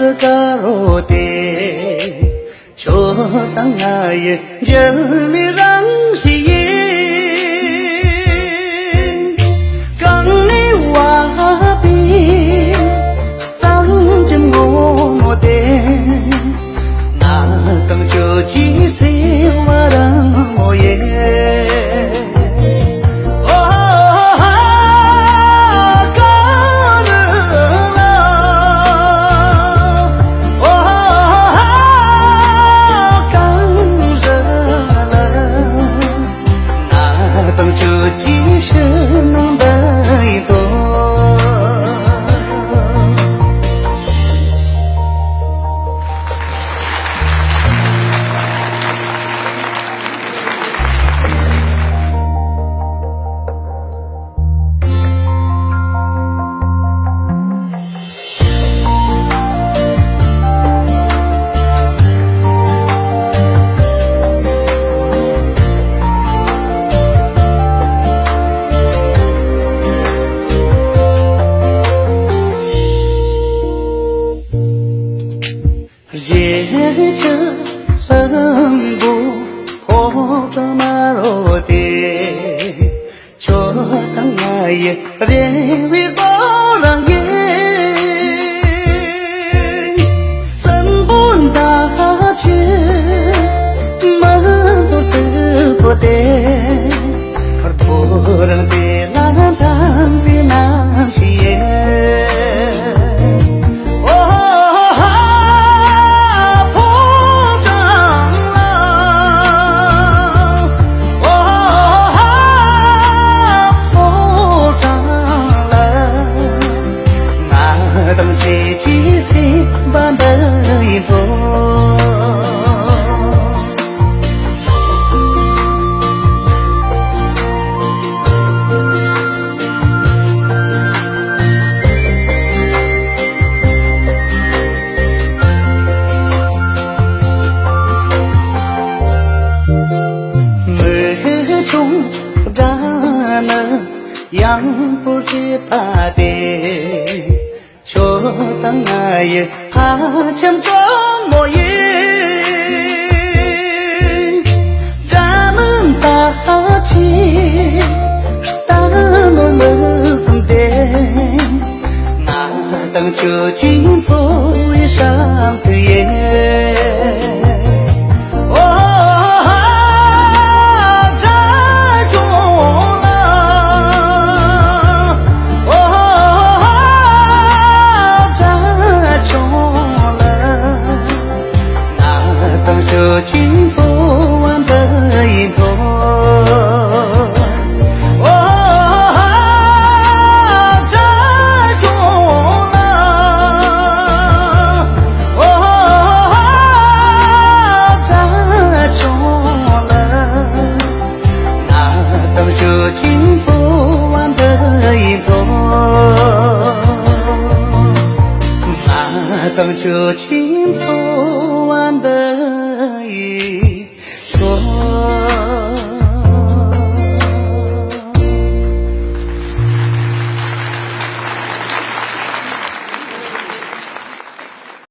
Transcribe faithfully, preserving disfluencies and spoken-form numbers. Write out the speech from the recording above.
དཀར་པོ་དེ། ཁྱོད་དང་ང་ཡི་འགྱུར་མེད་རང་བཞིན་ཡིན། གང་ནས་བབས་པའི་གཙང་ཆུ་སྔོན་མོ་དེ། ང་དང་ཁྱོད་ཀྱི་བརྩེ་བ་རང་མོ་ཡིན། རྒྱལ་ཁབ་ལྷུན་པོ་ཕོ་བྲང་དམར་པོ་དེ། ཁྱོད་དང་ང་ཡི་རེ་བའི་སྐོར་རང་ཡིན། ལྷུན་པོ་འདབ་ཆགས་མ་འཛོམས་སྟུག་པོ་དེ། རྡོ་རིང་དེ་ལ་འཐམས་པའི་གནམ་གཤིས་ཡིན། ཨོ་ཧ་ཧ་ཕོ་བྲང་ལ། ཨོ་ཧ་ཧ་ཕོ་བྲང་ལ། ང་དང་ཁྱེད་ཀྱི་སྲིད་པ་འདི་ཡིན་ཚོ། མི་ཆུང་དགྲ་ནི་ཡང་པོ་བྱེད་པ་དེ། ཁྱོད་དང་ང་ཡི་ཕ་ཁྱིམ་དཀོན་མོ་ཡིན། དགྲ་ནི་ད་ཁྱེད་རྟ་ནོར་མི་གསུམ་དེ། ང་དང་ཁྱོད་ཀྱི་འཚོ་བའི་ཞབས་ཏོག་ཡིན། ཨོ་ཧ་དགྲ་བཅོམ་ལ། ཨོ་ཧ་དགྲ་བཅོམ་ལ། ང་དང་ཁྱོད་ཀྱི་འཚོ་བ་འདི་ཡིན་ཚོ། ཨོ་ཧ་དགྲ་བཅོམ་ལ། ཨོ་ཧ་དགྲ་བཅོམ་ལ། ང་དང་ཁྱོད་ཀྱི་འཚོ་བ་འདི་ཡིན་ཚོ། ང་དང་ཁྱོད་ཀྱི་འཚོ་